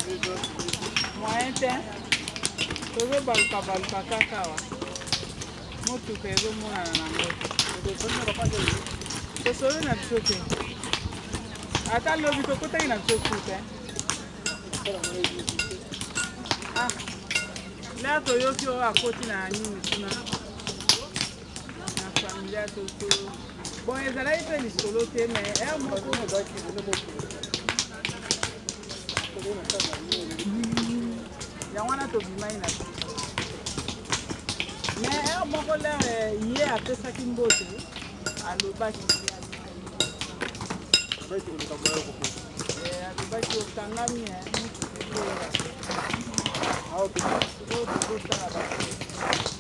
Moyen te, tozobaluka baluka kaka awa, motuka ezomonana nango te. Tosolo na biso te, ata lobi tokotaki na biso su te. Ah, lea toyoki oyo akoti na nini kuna na familia toto. Bon, ezalaki mpe lisolo te, mais heure moko yango wana tobimaki na biso. Mais heure moko lere ye apesaki mbote, alobaki alobaki okangami oyo tozotala bato.